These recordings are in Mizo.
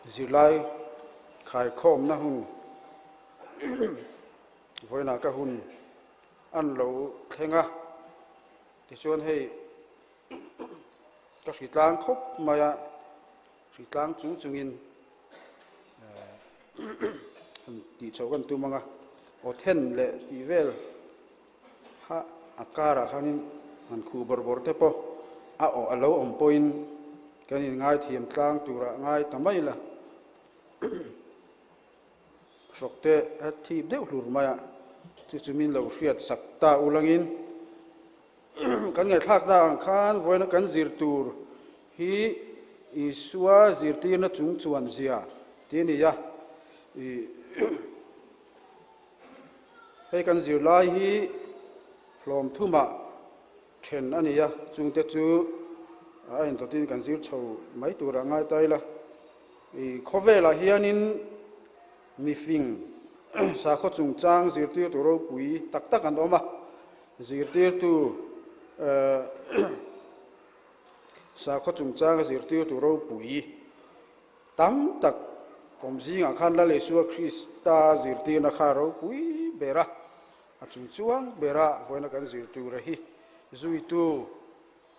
Zirlai khaikhawmna hun vawiinah ka hun an lo thleng a, tichuan hei ka hritlang khawp mai a, hritlang chung chungin tih chhoh kan tum ang a, aw then leh tih vel kha a karah khanin han khuh bawrh bawrh te pawh a aw a lo awm pawhin kan inngaithiam tlang turah ngai ta mai la. Hrawk te a thip deuh hlur mai a, chu chu min lo hriat sak ta ulangin kan ngaihthlak ta ang khan vawiina kan zir tur hi Isua zirtirna chung chuan zia tih a ni a. Hei kan zirlai hi hlawm thumah then a ni a, chungte chu a intawtin kan zir chho mai turah ngai ta ila. I khawvelah hianin mifing sakhaw chungchang zirtirtu ropui tak tak an awm a, zirtirtu sakhaw chungchanga zirtirtu ropui Tam tak awm zingah khan Lal Isua Krista zirtirna kha ropui ber a, a chungchuang bera vawiina kan zir tura hi zuitu,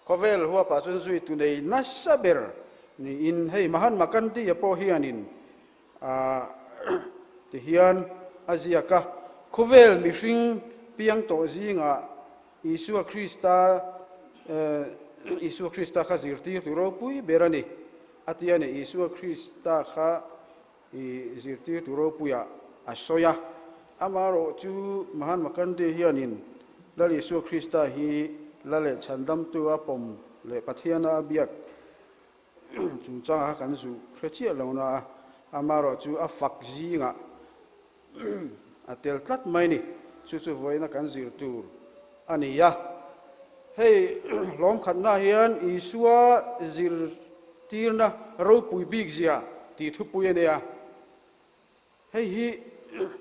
khawvel huapah chuan zuitu nei nasa ber niin hei Mahatma Gandhi-a pawh hianin tihian a ziak a, Khawvel mihring piang tawh zingah Isua Krista Isua Krista kha zirtirtu ropui ber a ni. A ti a ni, Isua Krista kha i zirtirtu ropuiah a sawi a. Amaherawh chu Mahatma Gandhi hianin Lal Isua Krista hi la leh chhandamtu a pawm leh Pathiana a biak chungchangah kha kan zuh hre chiah lo na a, amaherawh chu a fak zingah A tel tlat mai ni. Chu chu vawiina kan zir tur a ni a. Hei hlawm khatna hian Isua zirtirna ropui bik zia tih thupui a nia. Hei hi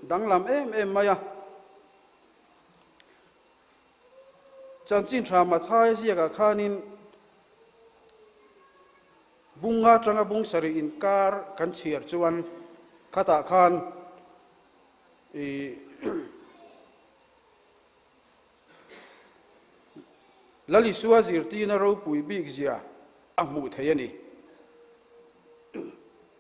danglam em em mai a. Chanchin tha Mathai ziakah khanin Bung atanga bung sarih inkar kan chhiar chuan khatah khan ih Lal Isua zirtirna ropui bik zia a hmuh theih a ni.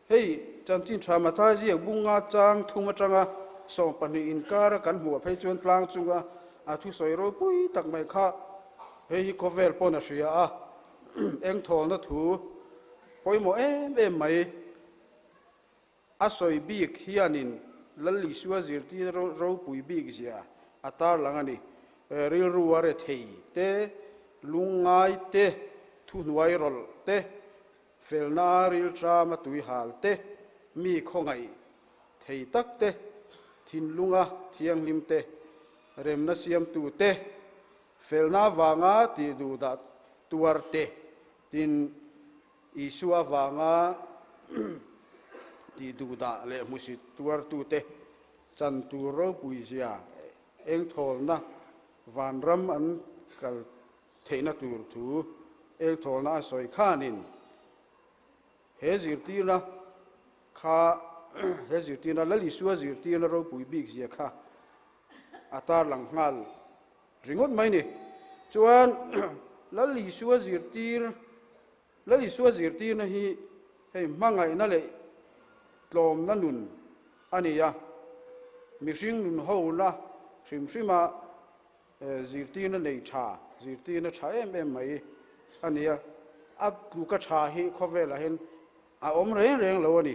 Hei chanchin tha Mathai ziak bung nga chang thum atanga 20 inkara kan hmuh phei chuan tlang chunga a thusawi ropui tak mai kha hei hi khawvel pawn a hria a. Engthawlna thu pawimawh em em mai a sawi bik hianin Lal Isua zirtirna ropui bik zia a tarlang a ni. Rilru a rethei te, lungngai te, thuhnuai rawlh te, felna rilṭama tuihal te, mi khawngaih thei tak te, thinlunga thianghlim te, remna siamtu te, Felna avanga tih duhdah tuar te, tin Isua avanga tih duhdah leh hmusit tuartute chan tur ropui zia engthawlna vanram an kal theihna tur thu engthawlna a sawi khanin he zirtirna kha he zirtirna Lal Isua zirtirna ropui bik zia kha a tarlang nghal ringawt mai ni. Chuan Lal Isua zirtir, Lal Isua zirtirna hi hei hmangaihna leh tlawmna nun a ni a, mihring nun hona hrim hrima zirtirna nei tha, zirtirna tha em em mai a ni a, a tluka tha hi khawvelah hian a awm reng reng lo a ni.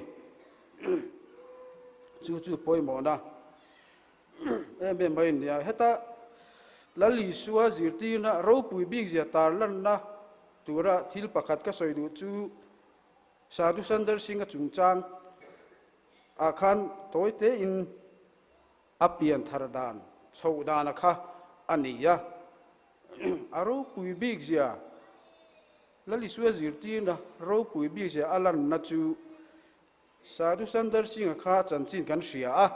Chu chu pawimawhna Em em mai nia. Heta Lal Isua zirtirna ropui bik zia tarlanna tura thil pakhat ka sawi duh chu Sadhu Sundar Singh-a chungchang ah khan tawi tein a pian thar dan chhoh dana kha a ni a. A ropui bik zia Lal Isua zirtirna ropui bik zia a lanna chu Sadhu Sundar Singh-a kha chanchin kan hria a,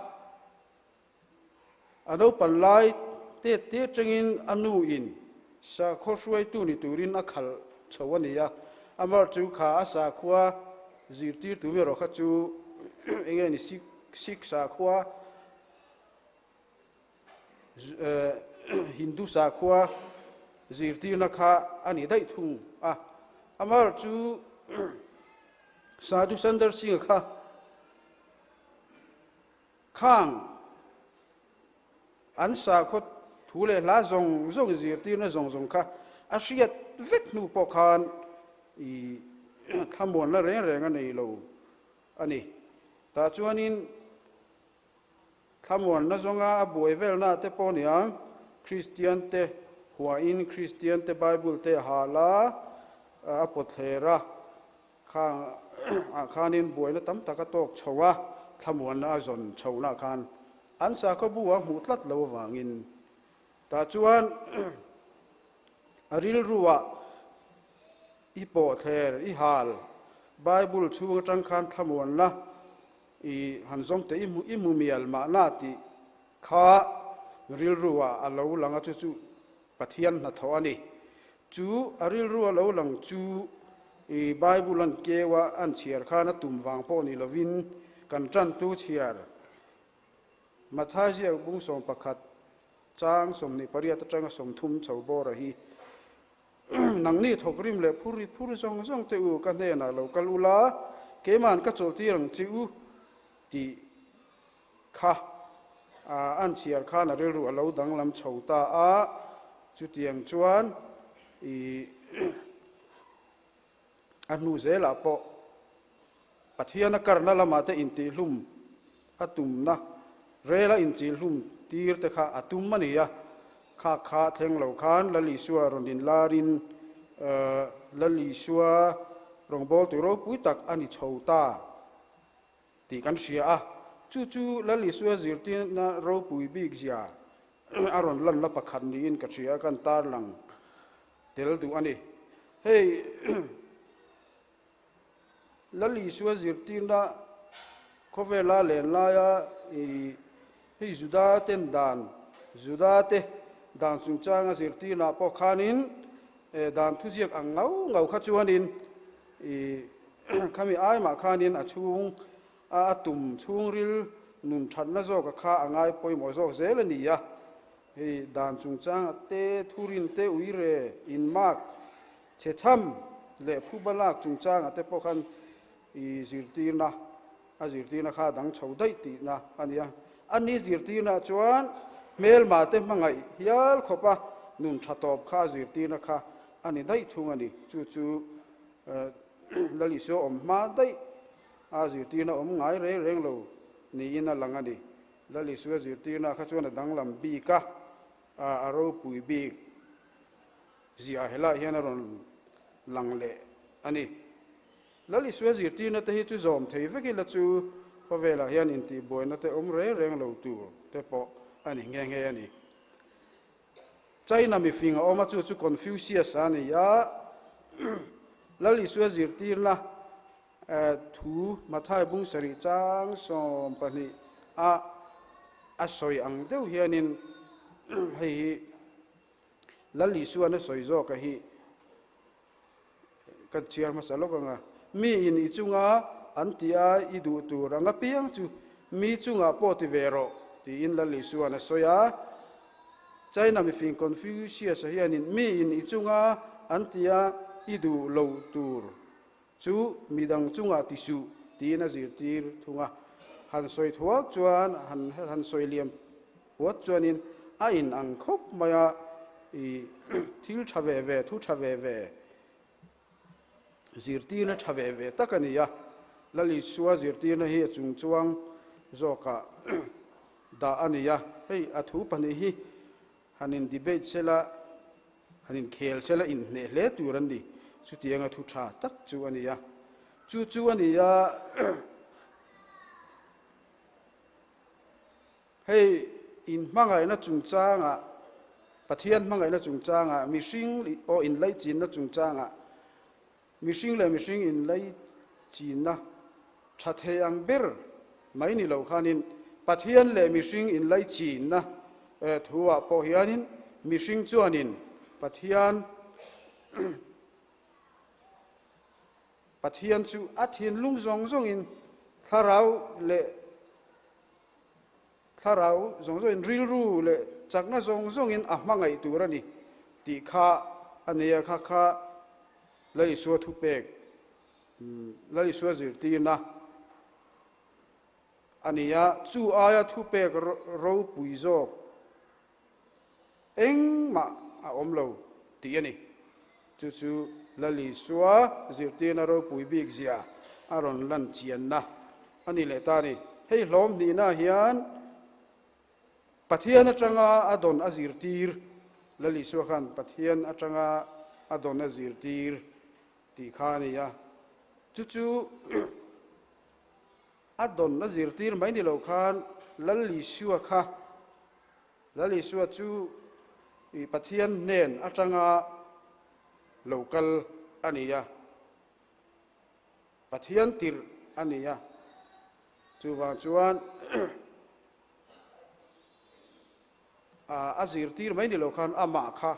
a naupan lai tet te atangin a nuin sakhaw hruaitu ni turin a khalh chho a ni a, amah chu kha a sakhua. Zirtirtu mi erawh kha chu eng nge ni Sikh Sikh sakhua Hindu sakhua zirtirna kha a ni daih thung a. Amaherawh chu Sadhu Sundar Singh-a kha khang an sakhaw thu leh hla zawng zawng zirtirna zawng zawng kha a hriat vek hnu pawh khan i thlamuanna reng reng a nei lo a ni. Tah chuanin Thlamuanna zawnga a buai velna te pawh nia, Kristian te huain Kristian te Bible te a hal a, a pawt thler a, khang ah khanin buaina tam tak a tawk chho a, thlamuanna a zawn chhohna khan an sakhaw bu a hmuh tlat lo avangin tah chuan a rilru ah i pawhthler i hal Bible chhung atang khan thlamuanna I han zawng teh i hmu i hmu mial mahna tih kha rilru ah a lo lang a chu chu Pathian hnathawh a ni. Chu a rilru a lo lang chu i Bible an keu a an chhiar khan a tum vang pawh ni lovin kan tantu chhiar Matthai ziak bung 11 chang 28 atanga 30 chho bawra hi Nangni thawkrim leh phur rit phur zawng zawng te u ka hnenah lo kal ula, keima'n ka chawlhtir ang che u tih kha an chhiar khan a rilru a lo danglam chho ta a, chutiang chuan i a hnu zelah pawh Pathian a karna lamah te intihhlum a tumna rela inchilhlum tir te kha a tum a ni a, kha kha thleng lo khan Lal Isua rawn inlarin Lal Isua rawngbawltu ropui tak a ni chho ta tih kan hria a, chu chu Lal Isua zirtirna ropui bik zia a rawn lanna pakhat niin ka hria a, kan tarlang tel duh a ni. Hei. Lal Isua zirtirna khawvela len laia i hei Juda ten dan, Juda te dan chungchanga zirtirna pawh khanin dan thuziak ang ngau ngau kha chuanin i khami aimah khanin a chhung a a tum chhungril nun thatna zawka kha a ngai pawimawh zawk zel a ni a. Hei dan chungchanga te thurin te uire inmark Chhechham leh phuba lak chungchangah te pawh khan i zirtirna, a zirtirna kha a dang chho daih tihna a ni a. A ni zirtirnaah chuan hmelma te hmangaih hial khawpa nun tha tawp kha a zirtirna kha a ni daih thung a ni. Chu chu Lal Isua awm hma daih a zirtirna awm ngai reng reng lo niin a lang a ni. Lal Isua zirtirna kha chuan a danglam bik a, a ropui bik. Ziah helaiah hian a rawn lang leh a ni. Lal Isua zirtirna te hi chu zawm thei vek ila chu khawvelah hian intihbuaina te awm reng reng lo tur te pawh a ni nghe nghe a ni. China mifing a awm a, chu chu Confucius a ni a. Lal Isua zirtirna thu Mathai bung sarih chang 12 a a sawi ang deuh hianin hei hi Lal Isuan a sawi zawk a hi kan chhiar hmasa lawk ang a, Mi in i chunga an ti a i duh tur ang apiang chu mi chungah pawh ti ve rawh tiin Lal Isuan a sawi a. China mifing Confucius-a hianin mi in i chunga an ti a i duh lo tur chu midang chungah ti suh tiin a zirtir thung a. Han sawi thuak chuan han han sawi liam puat chuanin a in ang khawp mai a, i thil tha ve ve, thu tha ve ve, zirtirna tha ve ve tak a ni a. Lal Isua zirtirna hi a chungchuang zawkah dah a ni a. Hei a thu pahnih hi han in debate sela, han in khel sela inhneh hle tur an ni. Chutianga thu tha tak chu a ni a. Chu chu a ni a. Hei inhmangaihna chungchangah, Pathian hmangaihna chungchangah, mihring aw inlaichinna chungchangah, mihring leh mihring inlaichinna tha thei ang ber mai ni lo khanin Pathian leh mihring inlaichinna thuah pawh hianin mihring chuanin Pathian. Pathian chu a thinlung zawng zawngin thlarau leh thlarau zawng zawngin rilru leh chakna zawng zawngin a hmangaih tur a ni tih kha a ni a, kha kha Lal Isua thupek, Lal Isua zirtirna a ni a, chu aia thupek ropui zawk Engmah a awm lo tih a ni. Chu chu Lal Isua zirtirna ropui bik zia a rawn lan chianna a ni leh ta a ni. Hei hlawm hnihna hian Pathian atanga a dawn a zirtir, Lal Isua khan Pathian atanga a dawn a zirtir tih kha a ni a. Chu chu a dawn a zirtir mai ni lo khan Lal Isua kha Lal Isua chu Pathian hnen atanga lo kal a ni a, Pathian tirh a ni a, chuvang chuan a zirtir mai ni lo khan amah kha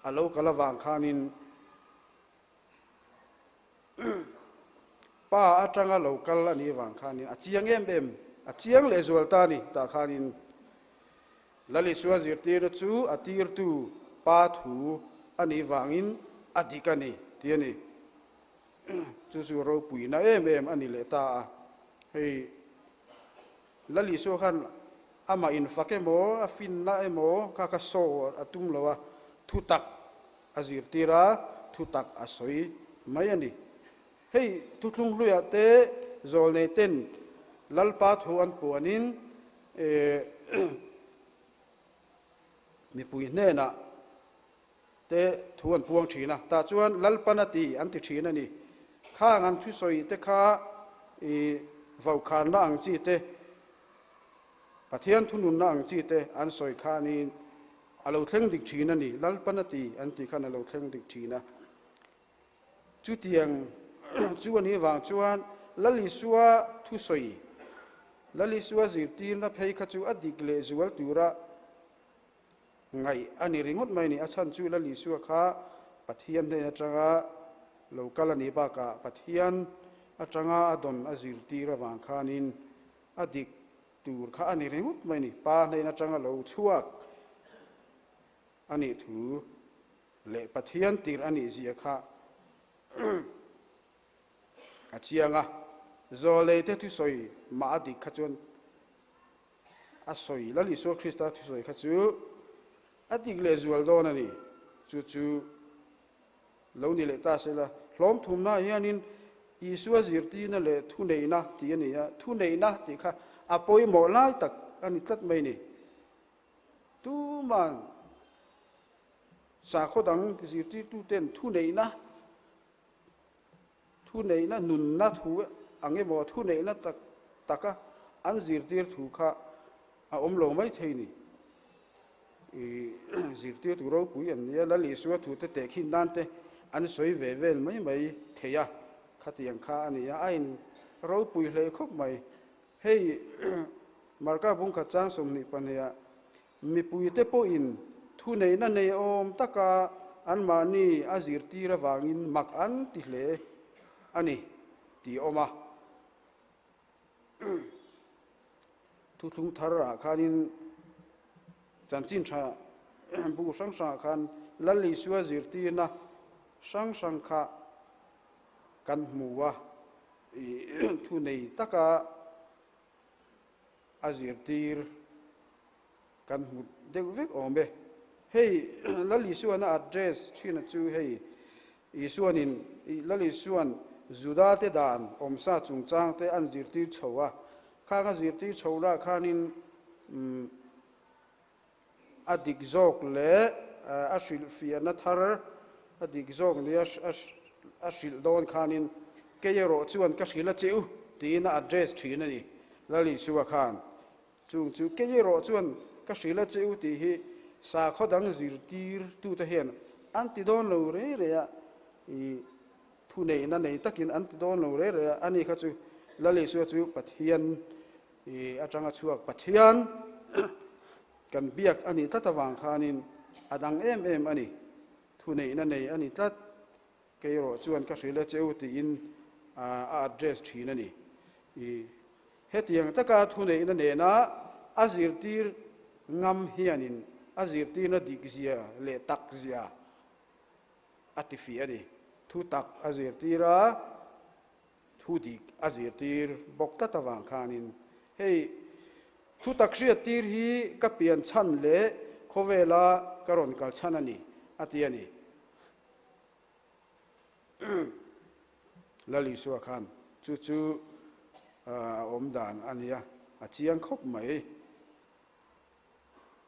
a lo kal avang khanin Pa atanga lo kal a nih vang khanin a chiang em em, a chiang leh zual ta a ni tah khanin Lal Isua zirtirna chu a tirtu Pa thu a nih vangin a dik a ni tih a ni. Chu chu ropuina em em a ni leh ta a. Hei Lal Isua khan amah infak emaw, a finna emaw kha kha saw a tum lo a, thutak A zirtir a, thutak a sawi mai a ni. Hei thuthlung hluiah te zawlnei ten Lalpa thu an puanin mipui hnenah te thu an puang thin a, tah chuan Lalpan a ti an ti thin a ni. Khang an thusawi te kha vaukhânna ang chi te, Pathian thununna ang chi te an sawi khanin A lo thleng dik thin a ni, Lalpan a ti an tih khan a lo thleng dik thin a. Chutiang chu a nih vang chuan Lal Isua thusawi, Lal Isua zirtirna phei kha chu a dik leh zual tura ngaih a ni ringawt mai a ni. A chhan chu Lal Isua kha Pathian hnen atanga lo kal a nih bakah Pathian atanga a dawn a zirtir avang khanin a dik Tur kha a ni ringawt mai ni. Pa hnen atanga lo chhuak a nih thu leh Pathian tir a nih zia kha a chiang a. Zawlneite thusawi mah a dik kha chuan a sawi, Lal Isua Krista thusawi kha chu a dik leh zual dawn a ni. Chu chu Lo ni leh ta sela, hlawm thumna hianin Isua zirtirna leh thuneihna tih a ni a, thuneihna tih kha a pawimawh lai tak a ni tlat mai ni. Tuman sakhaw dang zirtirtuten thuneihna, thuneihna nunna thu ang emaw thuneihna tak taka an zirtir thu kha a awm lo mai thei ni. I zirtirtu ropui an nia, Lal Isua thute tehkhin nan te an sawi ve vel mai mai thei a, khatiang kha a ni a, a in ropui hle khawp mai. Hei Marka bungkhat chang 22ah mipuite pawhin thuneihna nei awm taka anmahni a zirtir avangin mak an ti hle a ni tih a awm a. Thuthlung thar ah khanin chanchin tha bu hrang hrang ah khan Lal Isua zirtirna hrang hrang kha kan hmu a, thu nei taka a zirtir kan hmu deuh vek awm e. Hei Lal Isuana address thina chu hei Isuanin Lal Isuan Judate dan awmsa chungchangte an zirtir chho a, khang a zirtir chho lah khanin a dik zawk leh a hrilhfiahna thar a dik zawk nia a hrilh dawn khanin kei erawh chuan ka hrilh a che u tiin a address thin a ni Lal Isua khan. Chung chu kei erawh chuan ka hrilh a che u tih hi sakhaw dang zirtirtute hian an ti dawn lo rei rei a, i thuneihna nei takin an ti dawn lo rei rei a, ani kha chu Lal Isua chu Pathian i atanga chhuak Pathian kan biak a nih tlat avang khanin a dang em em a ni, thuneihna nei a ni tlat. Kei erawh chuan ka hrilh a che u tiin. a address thin a ni. I hetiang taka thuneihna nena a zirtir ngam hianin a zirtirna dikzia leh takzia a tifiah a ni. Thu tak a zirtir a, thu dik a zirtir bawk tlat avang khanin hei thu tak hriattir hi ka pian chhan leh khawvela ka rawn kal chhan a ni, a ti a ni. Lal Isua khan chu chu a awm dan a nia, a chiang khawp mai.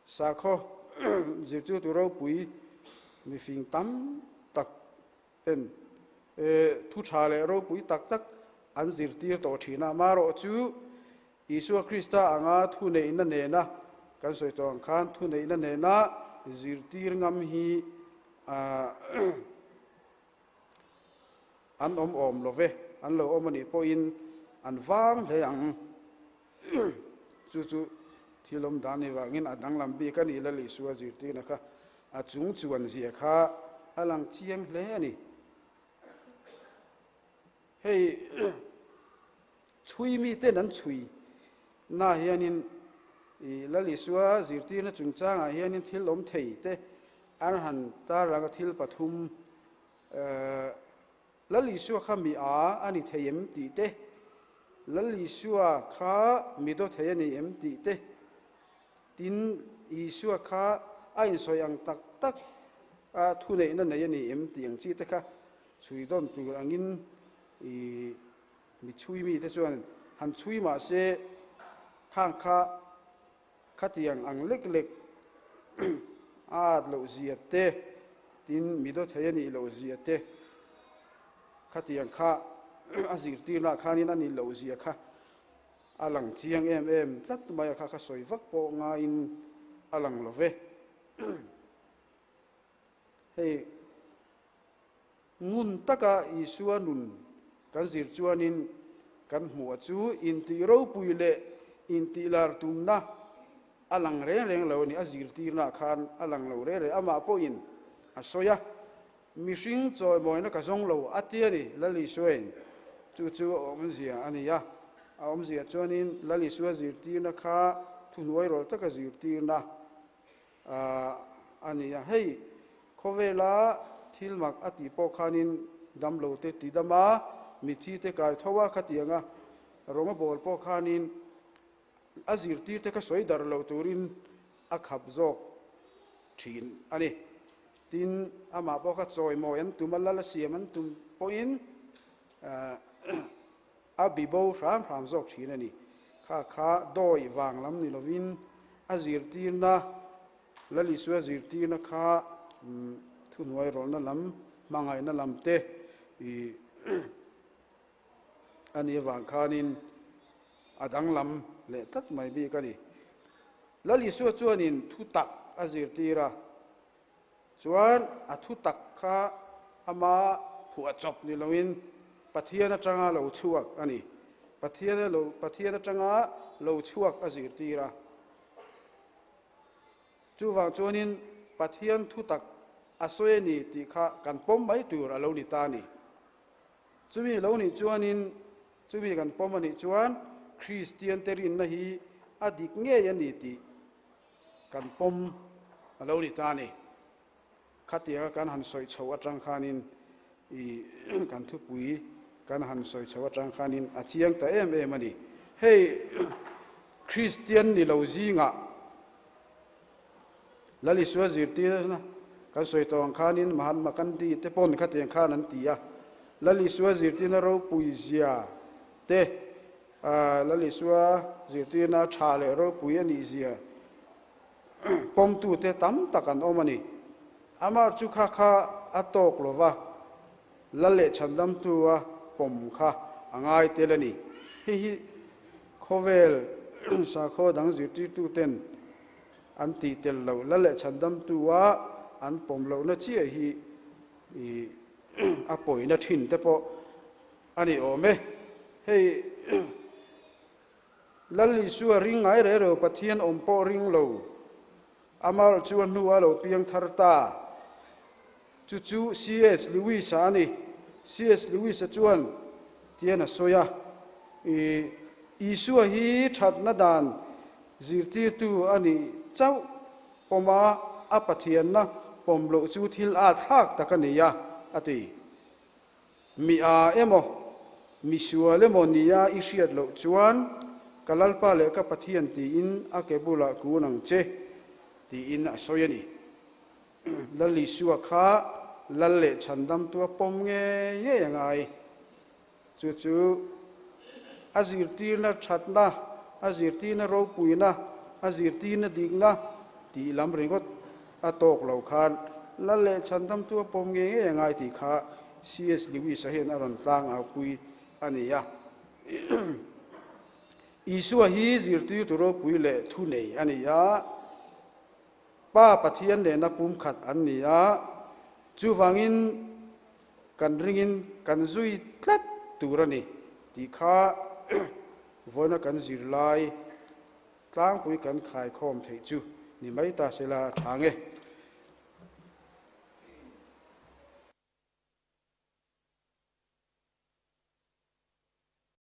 Sakhaw zirtirtu ropui mifing tam tak ten thu tha leh ropui tak tak an zirtir tawh thin a. Amaherawh chu Isua Krista anga thuneihna nena kan sawi tawh ang khan thuneihna nena zirtir ngam hi an awm awm lo ve, an lo awm a nih pawhin an vang hle ang. Chu chu thil awm dan ni vangin a danglam bik a ni Lal Isua zirtirna kha a chung chuan zia kha a lang chiang hle a ni. Hei chhui miten an chhui na hianin i Lal Isua zirtirna chungchangah hianin thil awm thei te an han tarlang a thil pathum Lal Isua kha mi a a ni thei em tih te, Lal Isua kha mi daw thei a ni em tih te, tin Isua kha a insawi ang tak tak a thuneihna nei a ni em tih ang chi te kha chhui dawn tur angin i mi chhui mite chuan han chhui mah se khang kha Khatiang ang lek lek a at loh zia te, tin mi daw thei a nih loh zia te, khatiang kha a zirtirnaah khanin a nih loh zia kha a lang chiang em em tlat mai a kha kha sawi vak pawh ngaiin a lang lo ve. Hei ngun taka Isua nun kan zir chuanin kan hmuh chu intih ropui leh intih lar tumna a lang reng reng lo a ni. A zirtirnaah khan a lang lo reng reng. Amah pawhin a sawi a, Mihring chawimawina ka zawng lo a ti a ni, Lal Isuain. Chu chu a awmzia a ni a. A awmzia chuanin Lal Isua zirtirna kha thuhnuai rawlh taka zirtirna a ni a, hei khawvela thil mak a tih pawh khanin damlo te ti dam a, mithi te kai tho a khatiang a, rawng a bawl pawh khanin a zirtir te kha sawi darh loh turin a khap zawk thin a ni. Tin, amah pawh kha chawimawi an tum a, lal a siam an tum pawhin A bibo hram hram zawk thin a ni. Kha kha dawi vang lam ni lovin a zirtirna, Lal Isua zirtirna kha thuhnuai rawlna lam, hmangaihna lam te i a nih avang khanin a danglam leh tlat mai bik a ni. Lal Isua chuanin thu tak a zirtir a. Chuan a thu tak kha ama phuah chawp ni loin Pathian atanga lo chhuak a ni. Pathian lo Pathian atanga lo chhuak a zirtir a. Chuvang chuanin Pathian thu tak a sawi a ni tih kha kan pawm mai tur a lo ni ta a ni. Chumi lo nih chuanin chumi kan pawm a nih chuan Kristiante rinna hi a dik ngei a ni tih Kan pawm a lo ni ta a ni. Khatianga kan han sawi chho atang khanin i kan thupui kan han sawi chho atang khanin a chiang ta em em a ni. Hei Kristian ni lo zingah Lal Isua zirtirna kan sawi tawh ang khanin Mahatma Gandhi te pawn khatiang khan an ti a. Lal Isua zirtirna ropui zia te Lal Isua zirtirna tha leh ropui a nih zia pawmtute tam tak an awm a ni. Amah chu kha kha a tawk lo va, Lal leh Chhandamtua pawm kha a ngai tel a ni. Hei hi khawvel sakhaw dang zirtirtuten an tih tel loh, Lal leh Chhandamtua an pawm lohna chiah hi a pawina thin te pawh A ni awm e. Hei Lal Isua ring ngai reh reu Pathian awm pawh ring lo. Amaherawh chu a hnu a lo piang thar ta. Chu chu CS Lewis-a a ni. CS Lewis-a chuan. Tian a sawi a, I Isua hi thatna dan zirtirtu a nih chauh pawma a Pathianna pawm loh chu thil at thlak tak a ni a, a ti. Mi a emaw, mi sual emaw nia i hriat loh chuan ka Lalpa leh ka Pathian tiin a ke bulah kun ang che, tiin a sawi a ni. Lal Isua kha Lal leh Chhandamtu a pawm ngei ngei a ngai. Chu chu a zirtirna thatna, a zirtirna ropuina, a zirtirna dikna tih lam ringawt a tawk lo khan Lal leh Chhandamtu a pawm ngei ngei a ngai tih kha CS Lewis-a hian a rawn tlang aupui a ni a. Isua hi zirtirtu ropui leh thunei a ni a. Pa Pathian nena pumkhat an ni a, chuvangin kan ringin kan zui tlat tur a ni tih kha vawiina kan zirlai tlangpui kan khaikhawm theih chu ni mai ta sela a tha nge.